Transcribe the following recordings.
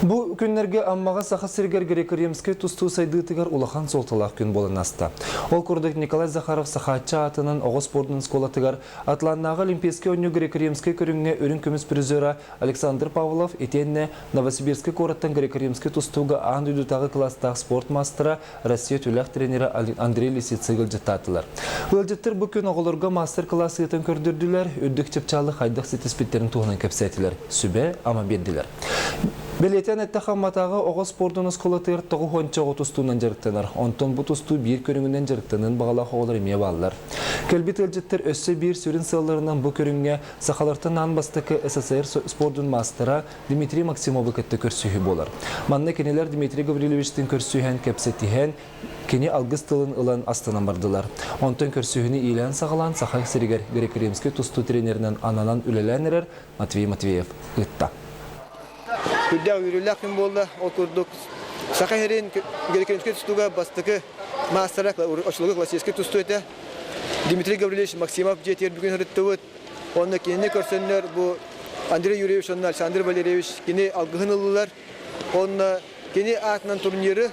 Бу күннэргэ Аммаҕа Саха сиригэр греко-римскэй тустуу сайдыытыгар улахан суолталаах күн буолан ааста. Ол курдук Николай Захаров Сахааччы аатынан оҕо спордун оскуолатыгар Атланнааҕы Олимпийскай оонньуу греко-римскэй көрүҥҥэ үрүҥ көмүс призера Александр Павлов итиэннэ Новосибирскай куораттан греко-римскэй тустууга аан дойдутааҕы кылаастаах спорт маастара Россия үтүөлээх тренерэ Андрей Лисица ыалдьыттаатылар. Ыалдьыттар бу күн оҕолорго маастар-кылаас ыытан көрдөрдүлэр, үрдүк чыпчаалы хайдах ситиспиттэрин туһунан кэпсээтилэр, сүбэ-ама биэрдилэр. Бэлиэтээн эттэххэ, Амматааҕы оҕо спордун оскуолатыгар 90 оҕо тустуунан дьарыктанар. Онтон бу тустуу биир көрүҥүнэн дьарыктаныан баҕалаах оҕолор эмиэ бааллар. Кэлбит ыалдьыттар өссө биир сүрүн сыалларынан бу көрүҥҥэ сахалартан аан бастакы СССР спордун маастара Дмитрий Максимовы кытта көрсүһүү буолар. Манна кинилэр Дмитрий Гаврильевичтыын көрсүһэн, кэпсэтиһэн, кини алгыс тылын ылан астынан бардылар. Онтон көрсүһүүнү иилээн-саҕалаан Саха сиригэр греко-римскэй тустуу тренеринэн ананан үлэлээн эрэр Матвей Матвеев ыытта. Үрдээх үөрүүлээх күн буолла. Ол курдук Саха сирин греко-римскэй тустууга бастакы маастара оччолорго классическай тустуу этэ. Дмитрий Гаврильевич Максимов дьиэтигэр бүгүн сырыттыбыт. Онно кинини көрсөннөр бу Андрей Юрьевич уонна Александр Валерьевич кини алгыһын ыллылар. Онно кини аатынан турниры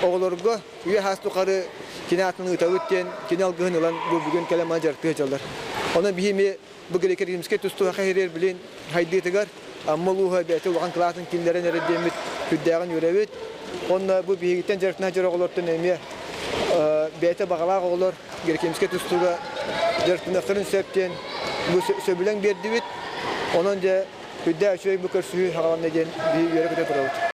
оҕолорго үйэ саас тухары кини аатынан ыытабыт диэн кини алгыһын ылан бу бүгүн кэлэн маны дьарыктыы сылдьаллар. Онон биһи эмиэ бу греко-римскэй тустуу саха сиригэр билин хайдыытыгар Амма улууһа бэйэтэ улахан кылаатын киллэрэн эрэр диэммит сүрдээҕин үөрэбит. Онно бу биһигиттэн дьарыктана сылдьар оҕолортон эмиэ бэйэтэ баҕалаах оҕолор грекимскэй тустууга дьарыктаныахтарын сөп диэн бу сөбүлэҥ биэрдибит. Онон дьэ үрдээх үчүгэй бу көрсүһүү саҕаланна диэн биһи үөрэ-көтө турабыт.